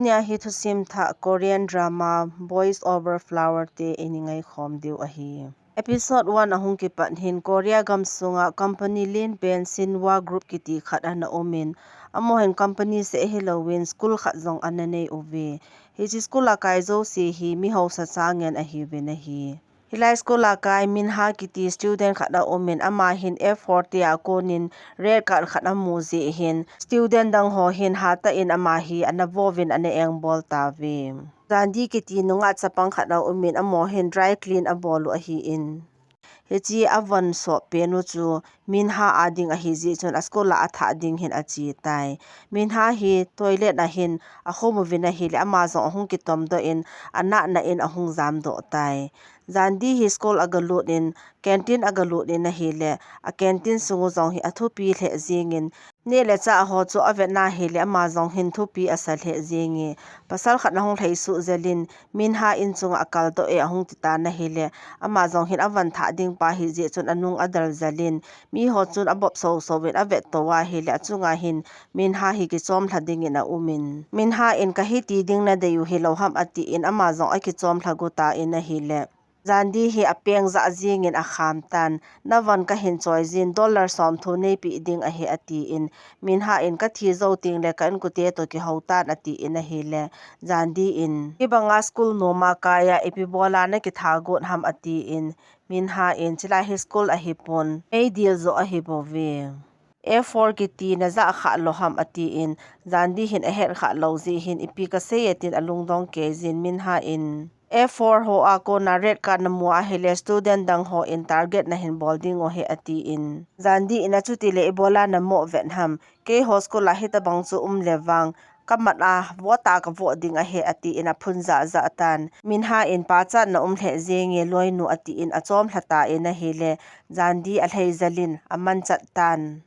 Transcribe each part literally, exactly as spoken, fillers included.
Nia hi thusim thah Korean drama Boys Over Flower te i ngai khom diu ahi. Episode one ahung kipat hin Korea gam sunga company lenpen Shinhwa Group kiti khat ana umin, amahin company seh hilouvin school khat jong ana nei uve. Hiche school a kai jouse hi mi hausa changen ahiuvin ahi. Hilai school a kai Minha kiti student khat aumin, ama hin F four te a konin red card khat amu jeh hin student dang ho hin hatah in ama hi ana vouvin ana engbol tauve. Jandi kiti nungah chapang khat aumin, amahin dry clean abol u ahin. Hiche avon sop pen u chu Minha a ding ahi jeh chun a school a athah ding hin ache tai. Minha hi toilet a hin akhum uvin ahile, ama jong ahung kitom doh in, anah nah in ahung jam doh tai. Jandi hi school aga lut in, canteen aga lut in ahile, a canteen sung u jong hi athupi lheh jengin, neh le chah ho chu avet na hile, ama jong hin thupi asa lheh jenge. Pasal khat ahung lhai suh jel in, Minha in chunga akal doh e ahung ti tan ahile, ama jong hin avon thah ding pa ahi jeh chun anung adal jel in, mi ho chun abop so so in avet to ahile, achunga hin Minha hi kichom lha ding in aumin, Minha in kahi ti ding nadei u hilou ham atin, ama jong akichom lha got tan ahile, Jandi hi apeng jah jengin akham tan, navon kahin choi jin, dollar som thu neipe ding ahi atin, Minha in kathi jou teng le ka inkote toh kihou tan atin ahile, Jandi in, hibanga school nom a kai a ipi bol a nakitha got ham atin, Minha in, chulai hi school ahipon, meidil joh ahi bouve. F four kiti najah kha lou ham atin, Jandi hin ahet kha lou jeh hin ipi kasei e tin alungdong kei jin, Minha in, F four ho a kona red card namu ahile student dang hon target nahin bol ding u ahi atin, Jandi in, achuti le ibola namoh vet ham, keiho school a hitabang chu um le vang, kamat a voh tah kavoh ding ahi atin aphun jah jah tan. Minha in, pachatna um lheh jenge loinu atin achom lha tan ahile, Jandi alhai jel in aman chat tan.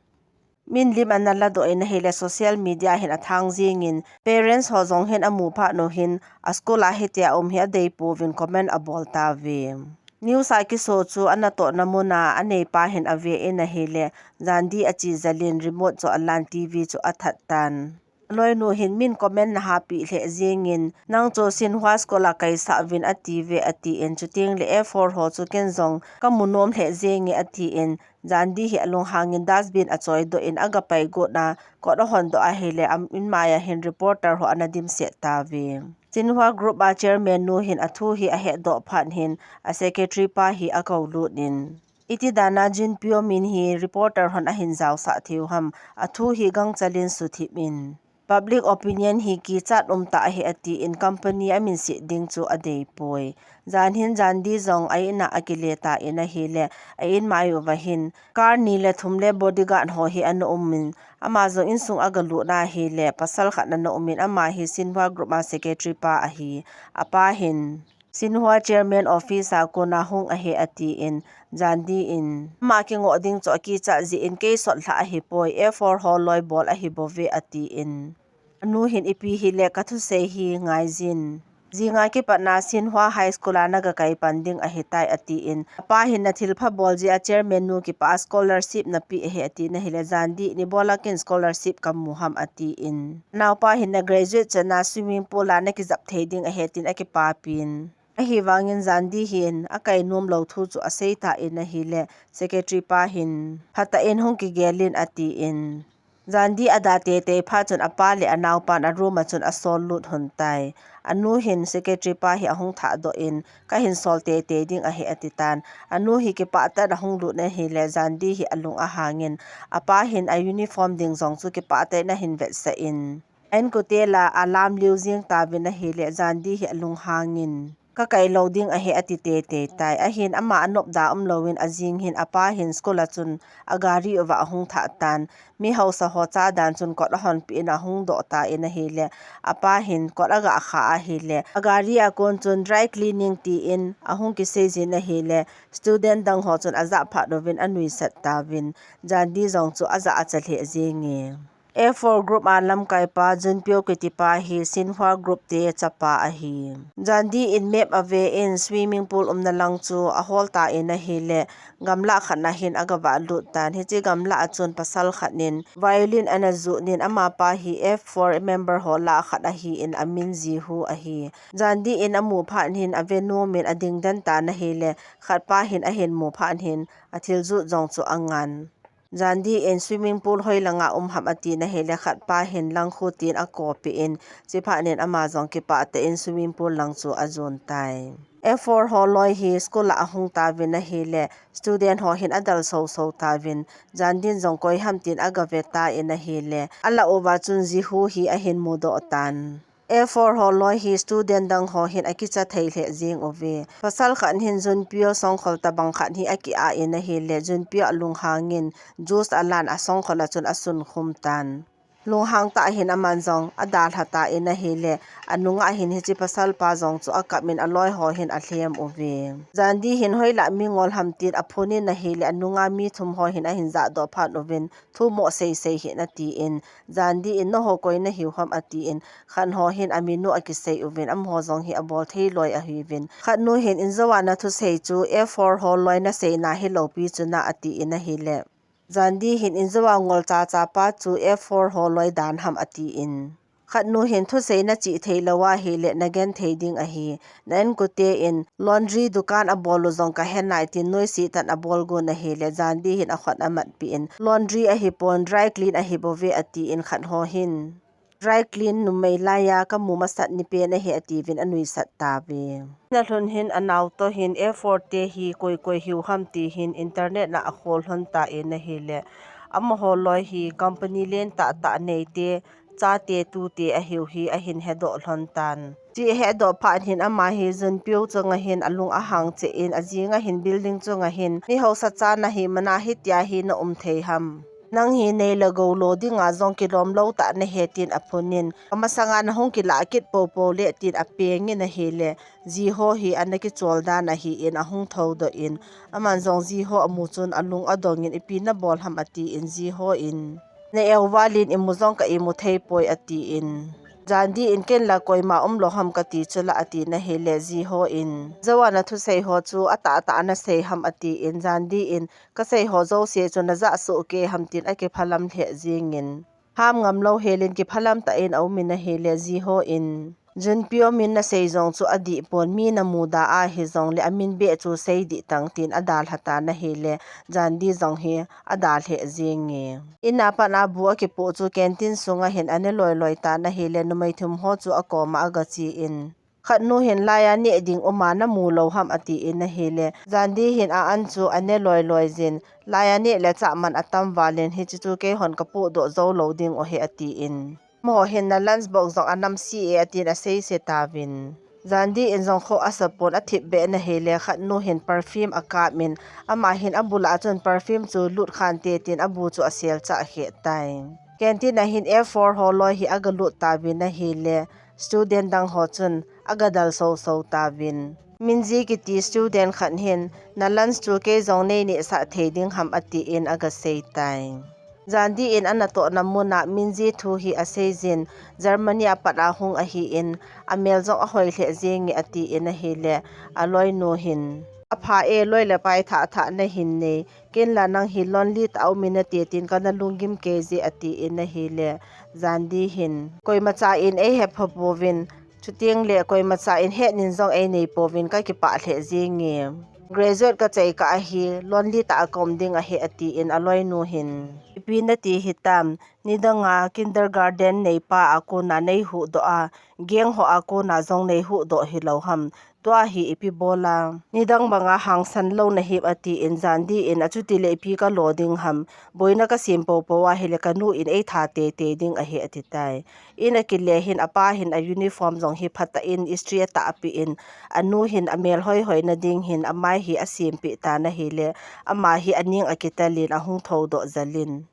Min lim ana ladoh in ahile, social media hin athang jengin, parents ho jong hin amu phat u hin, a school a hitia um hi adei pouvin comment abol tauve. News a kiso chu anatohna mun a aneipa hin ave in ahile, Jandi ache jel in remote chu alan, TV chu athat tan. Loinu hin, min comment naha peh lheh jengin, nang chu Shinhwa school a kaisah uvin atiuve atin, chuteng le F four ho chu ken jong kamu nom lheh jenge atin, Jandi hi alunghangin dustbin achoi doh in agapai got a, kot ahon doh ahile, a inmai a hin reporter ho ana dimset tauve. Shinhwa Group a chairman nu hin athu hi ahet doh phat hin, a secretary pa hi akou lut in, iti dan a Jin Pyo Min hi reporter hon ahin jaosah thei u ham, athu hi gangchel in suthip in, public opinion hi kichat um tah ahi atin, company amin set ding chu adei poi. Jan hin Jandi jong a in a akile tan ahile, a inmai uva hin car ni le thum le bodyguard ho hi ana um in, ama jong insung aga lut na ahile, pasal khat ana um in, ama hi Shinhwa Group a secretary pa ahi. Apa hin, Shinhwa chairman office a kona hung ahi atin, Jandi in, ama kingoh ding chu akichat jeh in kei sot lhah ahipoi, F four ho loi bol ahi bouve atin. Anu hin, ipi hile kathusei hi ngai jin. Jing a kipat na Shinhwa High School a naga kai pan ding ahitai atin. Apa hin, nathilpha bol jeh a chairman nu kipah a scholarship napeh ahi atin ahile, Jandi in, ibola ken scholarship kamu ham atin. Anaopa hin, na graduate chan a swimming pool a nakijap thei ding ahi atin akipapin. Ahivangin Jandi hin akai nom lou thu chu asei tan ahile, secretary pa hin, phatah in hung kigel in atin. Jandi ada teitei phat chun apa le anaopan a room a chun asol lut lhon tai. Anu hin secretary pa hi ahung thah doh in, kahin sol teitei ding ahi ati tan. Anu hi kipah tah in ahung lut in ahile, Jandi hi alung ahangin, apa hin a uniform ding jong chu kipah tah in ahin vetsah in, a inkote la alam liu jing tauvin ahile, Jandi hi alunghangin, kakai lou ding ahi ati teitei tai. Ahin ama anop da um louvin ajing hin apa hin school a chun a gari uva ahung thah tan. Mi hausa ho cha dan chun kot ahon peh in ahung doh tan ahile, apa hin kot aga kha ahile, a gari a kon chun dry cleaning tin ahung kisei jin ahile, student dang ho chun ajah phat uvin anuisat tauvin, Jandi jong chu ajah acha lheh jenge. F four group a lamkaipa Junpyo kitipa hi Shinhwa group te chapa ahi. Jandi in map ave in swimming pool umna lang chu ahol tan ahile, gamla khat na hin agavah lut tan. Hiche gamla a chun pasal khat nin violin ana ju nin, amapa hi F four member ho lah a khat ahin amin Jihu ahi. Jandi in amu phat hin ave nom in ading den tan ahile, khatpa hin ahin mu phat hin athil jut jong chu angan. Jandi in swimming pool hoi langa um ham ati na hile, khatpa hin lang khu tin akopi in, chiphat nin ama jong kipah tah in swimming pool lang chu ajon tai. F four ho loi hi school a ahung tauvin ahile, student ho hin adal soso tauvin, Jandi in jong koi ham tin agave tan ahile, alah uva chun Jihu hi ahin mudoh tan. F four ho loi hi student dang ho hin akicha thei lheh jing uve. Pasal khat hin Junpyo songkhol tabang khat hi aki-ah in ahile, Junpyo alunghang in juice alan asongkhol a chun asunkhum tan. Lunghang tah hin aman jong adalha tan ahile, anunga hin hiche pasal pa jong chu akap in aloi ho hin alhem uve. Jandi hin hoilah mingol ham tin aphun in ahile, anunga mi thum ho hin ahin jahdoh phat uvin, thu mo seisei hih in atin, Jandi in, "Nangho koi nahiu ham?" atin, khat ho hin amin u akisei uvin, amaho jong hi abol thei loi ahiuvin. Khat nu hin, "Injo a nathusei chu F four ho loi nasei na hilou pi chu na?" atin ahile, Jandi hin, "Injo a ngol chacha pa chu F four ho loi dan ham?" atin. Khat nu hin, "Thusei nachih thei lou ahile, nagen thei ding ahi. Na inkote in laundry dukan abol u jong kahe nai," tin noise tah in abol gon ahile, Jandi hin akhut amatpi in, "Laundry ahipon, dry clean ahi bouve," atin, khat ho hin, "Dry clean numei laiya kamu masat ni pen ahi," atiuvin anuisat tauve. Nalhun hin anao toh hin F four te hi koi koi hiu ham ti hin internet na akhol lhon tan ahile, amaho loi hi company lentah tah neite, chate tute ahiu hi ahin hedoh lhon tan. Chu ahedoh phat hin ama hi Junpyo chunga hin alung ahang cheh in, ajinga hin building chunga hin, "Mi hausa cha nahi mana hitia hi na um thei ham? Nang hi nei le gou lo dinga jong kilom lou tah nahi," tin aphun in, "Kamasanga nahung kilah kit popo le," tin apeng in ahile, Jiho hi ana kichol dan ahin ahung thoudoh in, aman jong Jiho amu chun alung adong in, "Ipi nabol ham?" atin, Jiho in, "Na eu valin imu jong ka imu thei poi," atin. Jandi in, "Ken la koima umlou ham kati chula," atin ahile, Jiho in, "Jou a nathusei ho chu atahtah nasei ham?" atin, Jandi in, "Kasei ho jouse chu najah soh kei ham?" tin akiphalam lheh jingin, ham ngam lou helin kiphalam tah in aum in ahile, Jiho in, "Junpyo min nasei jong chu adih pon, mi namuda ahi jongle amin beh chu sei dih tang," tin adalha tan ahile, Jandi jong hi adalheh jinge. In a pat a bu akipoh chu canteen sunga hin ane loi loi tan ahile, numei thum ho chu akoma agache in, khat nu hin, "Laiya neh ding uma namu lou ham?" atin ahile, Jandi hin a an chu ane loi loi jin, "Laiya neh le chah man atam valin, hiche chu keihon kapoh doh jou lou ding u ahi," atin. Amaho hin, "Na lunch box jong anamse e," atin aseise tauvin. Jandi in jong kho asapon, athip beh in ahile, khat nu hin perfume akap in, ama hin abul a chun perfume chu lut khante tin abu chu asel chah kheh tai. Canteen a hin F four ho loi hi agalut tauvin ahile, student dang ho chun agadal soso tauvin. Minji kiti student khat hin, "Na lunch chu kei jong nei nehsah thei ding ham?" atin agasei tai. Jandi in anatohna muna Minji thu hi aseijin, Germany a pat ahung ahin, amel jong ahoi lheh jinge atin ahile, aloinu hin, "Apha e, loi le pai thah thah nahin nei, ken la nang hi lonely tah a um in nate tin kana lunggim kei je," atin ahile, Jandi hin, "Koimacha in eihepha pouvin, chuteng le koimacha in hetnin jong einei pouvin kakipah lheh jinge. Graduate kachai kah ahi, lonely tah a kaum ding ahi," atin aloinu hin, "Ipi nati hitam, nidanga kindergarten neipa a kona neihuhdoh a, gang ho a kona jong neihuhdoh hilou ham? Tua hi ipi bola nidang banga hangsan lou nahim?" atin, Jandi in, "Achuti le ipi kalo ding ham? Boina kasem popo ahile kanu in eitha teitei ding ahi," ati tai. In akile hin apa hin a uniform jong hi phatah in istri atahpeh in, anu hin amel hoihoi nading hin amai hi asempeh tan ahile, ama hi aning akitel in ahung thoudoh jel in,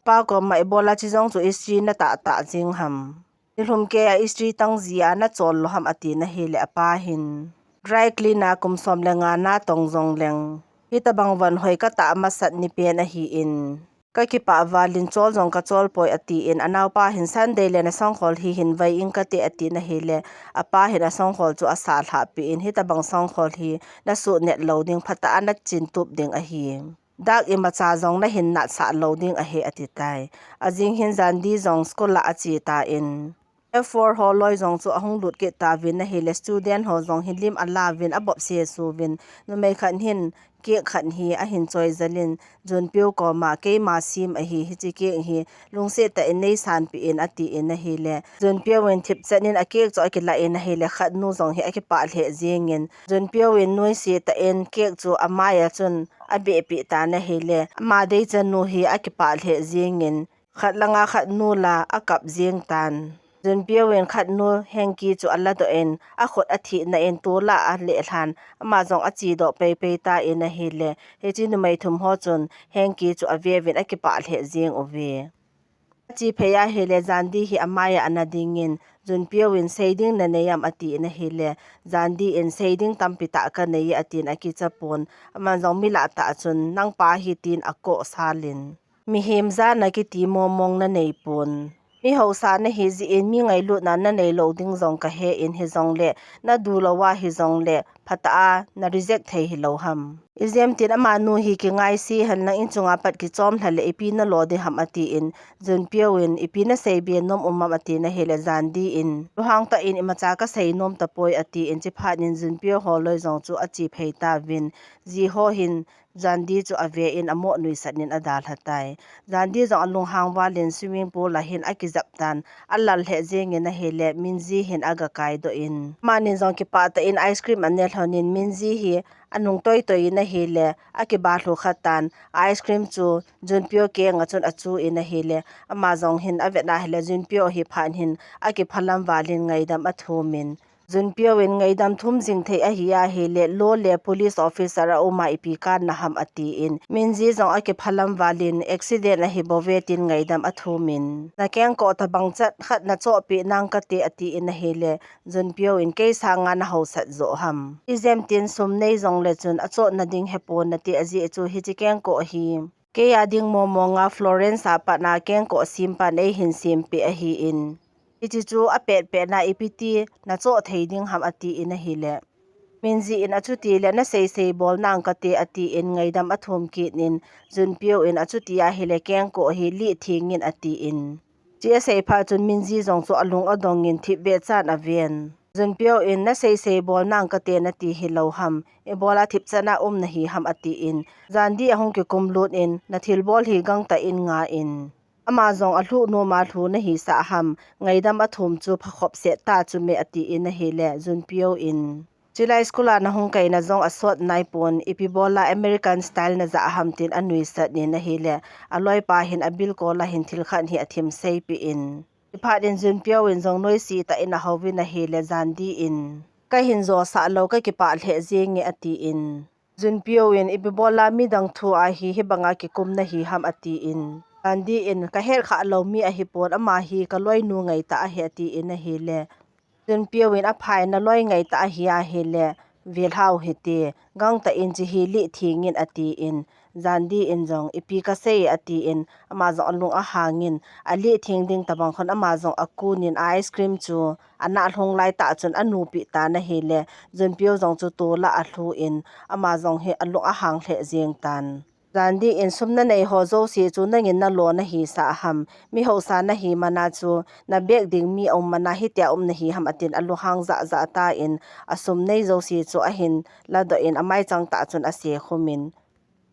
"Pa koma ibola chijong chu istri natahtah jing ham? Nilhum keiya istri tang jia nachol lou ham?" atin ahile, apa hin, "Dry clean a kum som le nga natong jongleng, hitabang von hoi katah masat ni pen ahin, Ka kipah valin chol jong ka chol poi, atin, anaopa hin Sunday le na sangkhol hi hin vai ing kate, atin ahile, apa hin asangkhol chu asa lhah peh in, hitabang sangkhol hi na suhnet lou ding, phatah a na chin tup ding ahi. Dak imacha jong na hin natsah lou ding ahi, ati tai. Ajing hin Jandi jong school a ache tan. F four ho loi jong chu ahung lut kit tauvin ahile, student ho jong hi lim ala uvin, abop sese uvin, numei khat hin cake khat hi ahin choi jel in, Junpyo koma, keima sem ahi, hiche cake hi lungset tah in nei sanpeh in, atin ahile, Junpyo in thipchan in a cake chu akilah in ahile, khatnu jong hi akipah lheh jeng in, Junpyo in nuisat tah in cake chu amai a chun abeh peh tan ahile, ama deichannu hi akipah lheh jeng in, khat langa khatnu la akap jeng tan. Junpyo in khatnu hanky chu aladoh in, akhut athina in tol a aleh lhan, ama jong achedoh peipei tan ahile, hiche numei thum ho chun hanky chu aveuvin akipah lheh jeng uve. Ache phei ahile, Jandi hi amai a ana ding in, Junpyo in, sei ding nanei am, atin ahile, Jandi in, sei ding tampi tah kanei e, atin akicha pon, aman jong mi lah tah chun, nangpa hi, tin akoh sal in. Mihem jana kiti momong nanei pon. Mi hausa nahi jeh in mi ngailutna nanei lou ding jong kahe in, hijongle nadu lou a hijongle phatah a na reject thei hilou ham. Ijemtin amanu hi kingaise henlang, in chunga pat kichom lha le ipi nalo ding ham, atin, Junpyo in, ipi nasei be nom um am, atin ahile, Jandi in, lunghang tah in imacha kasei nom tapoi, atin, chuphat in Junpyo ho loi jong chu ache phei tauvin, Jiho hin Jandi chu ave in amo nuisat in adalha tai. Jandi jong alunghang valin swimming pool a hin akijap tan, alal lheh jeng in ahile, Minji hin aga kaidoh in, amanin jong kipah tah in ice cream ane lhon in, Minji hi anung toitoi in ahile, akiba lhu kha tan, ice cream chu Junpyo keng a chun achu in ahile, ama jong hin avet na ahile, Junpyo hi phat hin akiphalam valin ngaidam athum in, Junpyo in ngaidam thum jing thei ahi ahile, lo le police officer a um a ipi kanna ham, atin, Minji jong akiphalam valin accident ahi bouve, tin ngaidam athum in, na kengkoh tabang chet khat nachohpeh nang kate, atin ahile, Junpyo in, kei sanga nahaosat joh ham. Ijemtin sum nei jongle chun achohna ding hepon nate, ajeh chu hiche kengkoh hi kei a ding momonga Florence a pat a kengkoh sem pan eihin sempeh ahin, hiche chu apetpet na ipi ti nachoh thei ding ham, atin ahile, Minji in, achuti le nasei sei bol nang kate, atin ngaidam athum kit in, Junpyo in, achuti ahile kengkoh hi lih theng in, atin. Hiche asei phat chun Minji jong chu alung adong in thipbeh chan aven. Junpyo in, nasei sei bol nang kate nati hilou ham, ibola thipchan a um nahi ham, atin, Jandi ahung kikum lut in, nathilbol hi gangtah in nga in, ama jong alhuh nom a lhu nahi sah ham, ngaidam athum chu phakhop set ta chu me, atin ahile, Junpyo in, chulai school a nahung kaina jong asot naipon, ipi bola American style najah ham, tin anuisat in ahile, aloipa hin abilkol a hin thil khat hi athim seipeh in, chuphat in Junpyo in jong noise tah in ahouvin ahile, Jandi in, kahin josah lou, kakipah lheh jenge, atin, Junpyo in, ipi bola midang thu a hi hibanga kikum nahi ham, atin, Jandi in, kahet khah lou mi ahipon, ama hi kaloinu ngaitah ahi, atin ahile, Junpyo in, aphai, naloi ngaitah ahi ahile, velhau hite, gangtah in hiche hi lih theng in, atin, Jandi in jong, ipi kasei, atin, ama jong alung ahang in, alih theng ding tabang khun ama jong akun in ice cream chu anah lhung laitah chun anupeh tan ahile, Junpyo jong chu tol a alhu in, ama jong hi alung ahang lheh jeng tan. Jandi in, sum nanei ho jouse chu nangin nalo nahi sah ham, mi hausa nahi mana chu nabeh ding mi aum mana hitia um nahi ham, atin alunghang jahjah tan, asum nei jouse chu ahin ladoh in, amaichang tah chun asekhum in,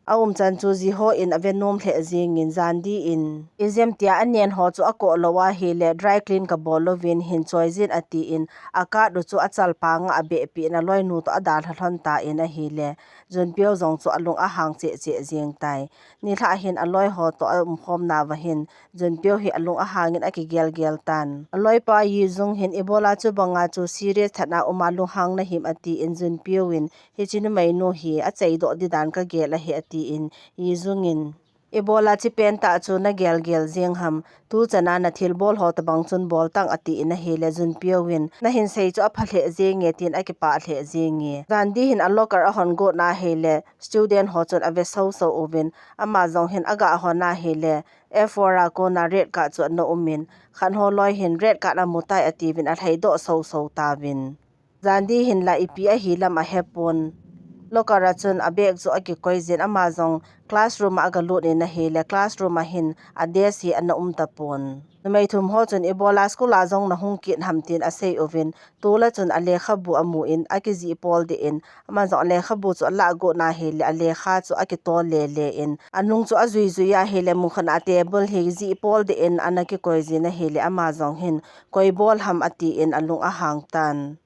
aumchan chu Jiho in avenom lheh jeng in, Jandi in, ijemtia anen ho chu akoh lou ahile, dry clean kabol louvin hin choi jin, atin, a card u chu achalpang a abehpeh in, aloinu toh adalha lhon tan ahile, Junpyo jong chu alung ahang cheh cheh jeng tai. Nilhah hin aloi ho toh aumkhom nauva hin, Junpyo hi alung ahang in akigel gel tan. Aloipa Yijung hin, ibola chubanga chu serious tah a um a lunghang nahim, atin, Junpyo in, hiche numeinu hi acheidoh di dan kagel ahi, atin, Yijung in, Ibola chi pen tah chu na gel gel jing ham, tu chana na thil bol ho tabang chun bol tang ati in ahile, Junpyo in na hin sei chu apha lheh jing e tin akipah lheh jing e. Jandi hin a locker ahon got na ahile, student ho chun ave so so uvin, ama jong hin aga hon ahile, F four a kona red card chu ana um in, khat ho loi hin red card amu tai atiuvin alhai doh so so tauvin. Jandi hin la ipi ahi lam ahepon. Locker a chun a bag chu akikoi jin ama jong classroom a aga lut in ahile classroom a hin a desk hi ana um tapon. Numei thum ho chun ibola school a jong na hung kit ham tin asei uvin, tula chun a lekhabu amu in akijih pol deh in ama jong a lekhabu chu alah got na ahile a lekha chu akitol le le in anung chu ajui jui ahile mun khat a table hi jih pol deh in ana kikoi jin ahile ama jong hin koi bol ham ati in alung ahang tan.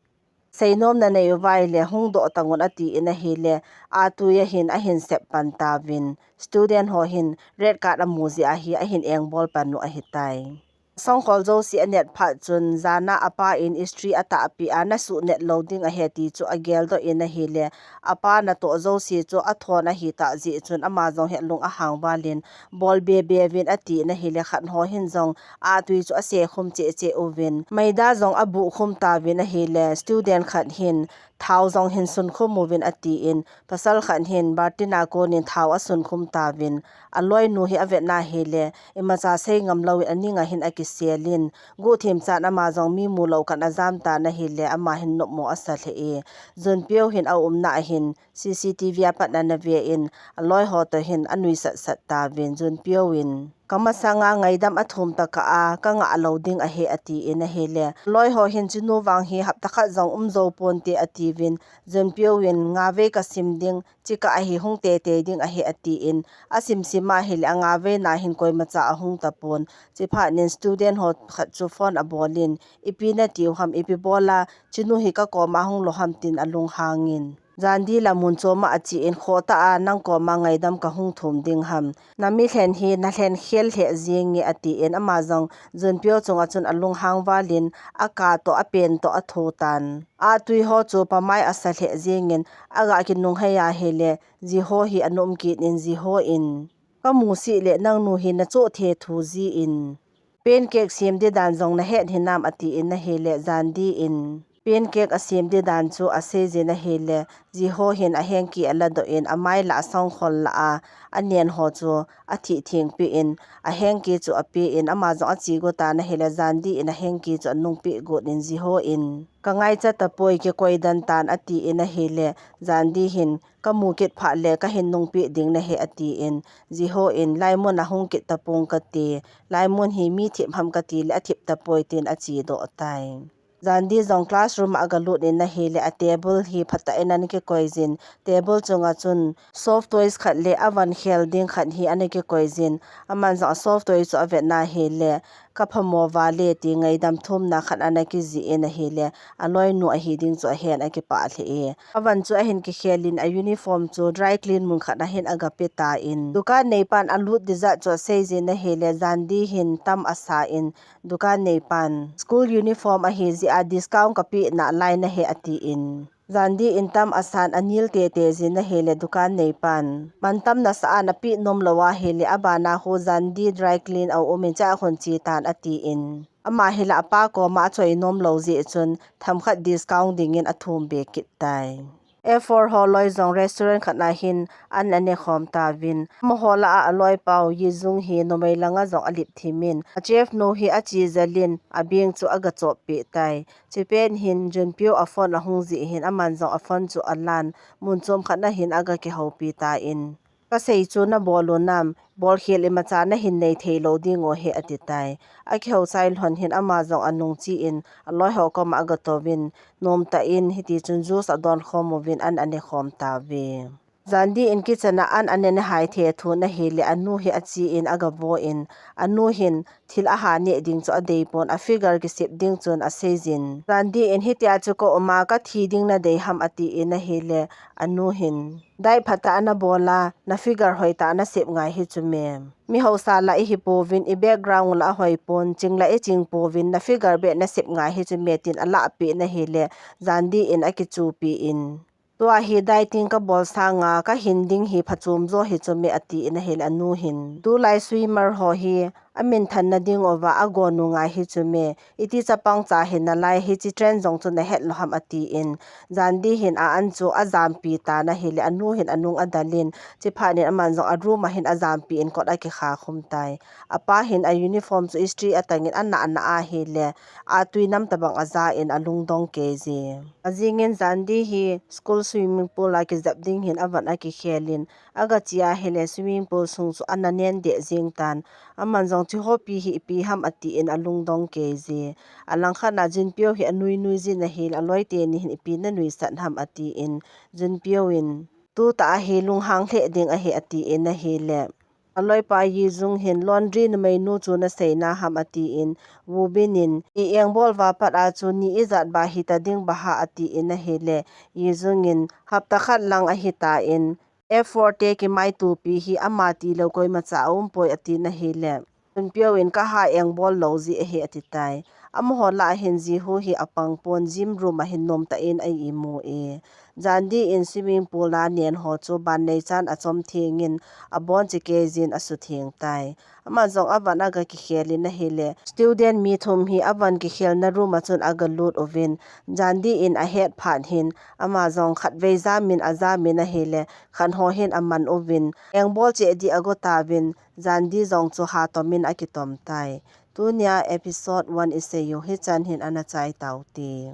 Seinom na nei uva ahile hung doh tang un ati in ahile, a tui a hin ahin sep pan tauvin. Student ho hin red card amu jeh a hi ahin engbol pan u ahitai. Songkhol jouse anet phat chun, jana apa in history atahpi a na suh net lou ding ahi ti chu agel doh in ahile, apa natoh jouse chu athon ahi tah jeh chun ama jong hi alung ahang val in, bol be be uvin ati in ahile, khat ho hin jong a tui chu ase khum cheh cheh uvin, meida jong abuh khum tauvin ahile, student khat hin thao jong hin sun khum uvin ati in, pasal khat hin bartin a kon in thao asun khum tauvin, a loinu hi avet na ahile, imacha sei ngam lou in aning a hin akisel in, guhthim chan ama jong mi mu lou khat ajam tan ahile, ama hin nopmo asa lheh e. Junpyo hin a umna a hin, C C T V a pat ana ve in, a loi ho toh hin anui sat sat tauvin, Junpyo in, ka masanga ngaidam athum tah a, ka ngah lou ding ahi ati in ahile, loi ho hin chinu vang hi hapta khat jong um jou ponte atiuvin, Junpyo in nga vei ka sim ding, chikah a hi hung tei tei ding ahi ati in, asim sim ahile a nga vei na hin koimacha ahung tapon, chiphat in student ho khat chu phone abol in, ipi nati u ham, ipi bol a, chinu hi ka koma hung lou ham tin alung hang in. Jandi la mun chom a ache in, khoh tah a nang koma ngaidam ka hung thum ding ham. Na mi lhen hi na lhen khel lheh jing e ati in, ama jong Junpyo chunga chun alung hang val in, a ka toh, a pen toh atho tan. A tui ho chu pamai asa lheh jing in, aga kinung hei ahile, Jiho hi ana um kit in, Jiho in, ka mu sih le nangnu hi na choh thethu ji in. Pancake sem di dan jong na het hinam ati in ahile, Jandi in pancake asem di dan chu asei jin ahile, Jiho hin a hanky ala doh in, amai la a songkhol la a, anen ho chu athih theng peh in, a hanky chu ape in, ama jong ache got tan ahile, Jandi in a hanky chu anung peh got in, Jiho in, ka ngaicha tapoi, kikoi den tan ati in ahile, Jandi hin, ka mu kit phat le ka hin nung peh ding nahi ati in, Jiho in, laimun ahung kit tapong kati, laimun hi mi thip ham kati le athip tapoi tin ache doh tai. Jandi jong classroom a aga lut in ahile, a table hi phatah in ana kikoi jin, table chunga chun soft toys khat le a van khel ding khat hi ana kikoi jin, aman jong a soft toy chu avet na ahile, ka phamo vale ti ngaidam thumna khat ana kijih in ahile, a loinu ahi ding chu ahen akipah lheh e. A van chu ahin kikhel in a uniform chu dry clean mun khat a hin aga pe tan. Dukan neipan alut ding jat chu asei jin ahile, Jandi hin tam asa in, dukan neipan, school uniform ahi jeh a discount ka pe nalai nahi ati in, Jandi in tam asan anil tete jin ahile, dukan neipan, mantam nasa a na pe nom lou ahile, abana hu Jandi dry clean a um in, chua hung che tan ati in, ama hi la apa koma achoi nom lou jeh chun, themkhat discount ding in athum be kit tai. F four ho loi jong restaurant khat a hin an ane khom tauvin, amaho la a aloi pau Yi Jung hi numei langa jong alip thim in, a chef nu hi ache jel in, a beng chu aga chop peh tai. Chipet hin Junpyo a phone ahung jih hin, aman jong a phone chu alan, mun chom khat na hin aga kihoupi tan. Ka sei chu na bol u nam, bol khel imacha na hin nei thei lou ding u ahi ati tai. A kihou chai lhon hin ama jong anung che in, a loi ho koma aga touvin, nom tah in, hiti chun juice adon khom uvin an ane khom tauve. Jandi in kitchen a an ane nahai thethu na hile, anu hi ache in aga vo in, anu hin thil aha neh ding chu adei pon, a figure kisep ding chun asei jin. Jandi in hitia chu ka um a, ka thi ding nadei ham ati in ahile, anu hin, diet phatah a na bol a, na figure hoitah a na sep ngai hi chu me. Mi hausa la ihi pouvin, i background la ahoi pon, ching la iching pouvin, na figure beh na sep ngai hi chu me tin alah peh in ahile, Jandi in akichupi in, Tua hi dieting kabol sanga kahin ding hi phachom jo hi chu me atin ahile anu hin. Tulai swimmer ho hi amin thanna ding uva agon u ngai hi chu me. Iti chapang cha hi nalai hiche trend jong chu nahet lou ham atin. Jandi hin a an chu ajampi tan ahile anu hin anung adalin. Chuphat in aman jong a room a hin ajampi in kot akikha khum tai. Apa hin a uniform chu istri atangin ana ana ahile. Atui nam tabang aja in alungdong kei je. Ajingin Jandi hi school swimming pool a kijep ding hin avan akikhelin. Agache ahile swimming pool sung chu ana nen deh jeng tan. Aman jong chuho pi hi ipi ham atin alungdong kei je. Alangkhat na Junpyo hi anui nui jin ahile aloi teni hin ipi nanuisat ham atin. Junpyo in tutah ahi lunghang lheh ding ahi atin ahile. Aloipa Yijung hin laundry numeinu chu nasei na ham atin, Woobin in, i engbol va pat a chu ni ijat ba hita ding ba ha atin ahile, Yijung in, hapta khat lang ahitan, F four te kimaitopi hi ama tilou koimacha aumpoi atin ahile, Junpyo in kaha engbol lou ji ahi atitai. Amaho lah a hin Jihu hi apang pon gym room a hin nomtah in a imu e. Jandi in swimming pool a nen ho chu ban nei chan achom thengin abon che kei jin asutheng tai. Ama jong avan aga kikhelin ahile. Student mi thum hi avan kikhelna room a chun aga lut uvin. Jandi in ahet phat hin ama jong khatvei jamin ajamin ahile. Khat ho hin aman uvin. Engbol cheh ding ago tauvin. Jandi jong chu hatomin akitom tai. Tunia episode one isei u hichan hin ana chai taute.